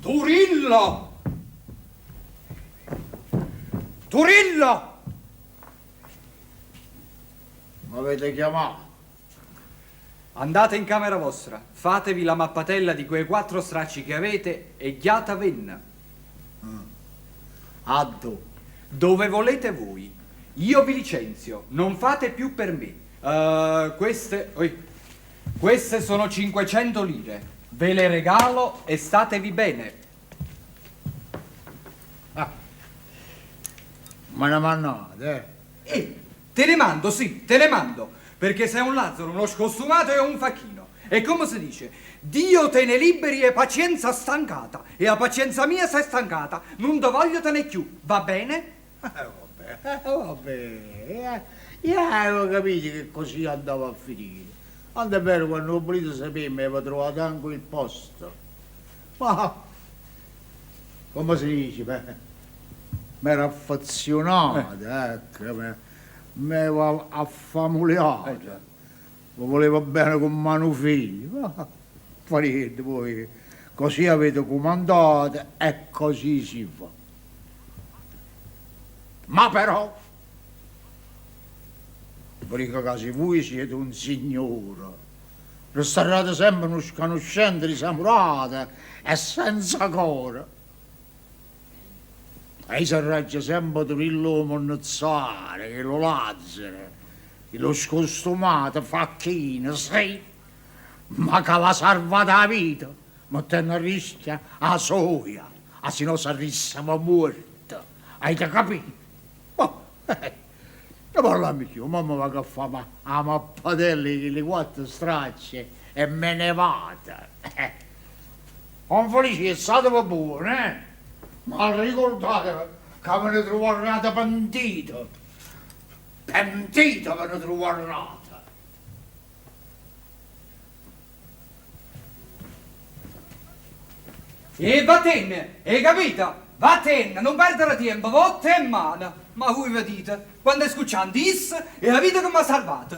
Turillo! Turillo! M'avete chiamato? Andate in camera vostra, fatevi la mappatella di quei quattro stracci che avete e ghiatavenne. Addò? Dove volete voi. Io vi licenzio, non fate più per me. Queste, oi, queste sono 500 lire. Ve le regalo e statevi bene. Ah. Me ne mannate, eh? Eh, te ne mando, sì, te ne mando. Perché sei un Lazzaro, uno scostumato e un facchino. E come si dice? Dio te ne liberi e pazienza stancata. E la pazienza mia si è stancata. Non te voglio tenere più, va bene? Vabbè, vabbè. Io avevo capito che così andava a finire. Tanto è vero, quando ho voluto sapere, mi avevo trovato anche il posto. Ma, come si dice, mi ero affezionato, ecco, mi avevo affamuliato. Mi voleva bene come un figlio. Ma fa niente, poi così avete comandato e così si fa. Ma però, vi dico che se voi siete un signore, resterete sempre uno sconoscente disamorato e senza cuore. E io sarraggio sempre Turillo Monnezzaro, che lo Lazzaro, che lo scostumato facchino, sì, ma che l'ha salvata la vita, mettendo a rischio la soia, a se no sarissimo morto. Avete capito? Oh, non parliamo più, mamma va che fa la mappatella le quattro stracce e me ne vado. On Felice, state buono, eh? Ma ricordatevi che ve ne troverete pentito. Pentito ve ne troverete. E vattene, hai capito? Vattene, non perdere tempo, votte in mano. Ma voi vedete, quando è scucciante e la vita che mi ha salvato.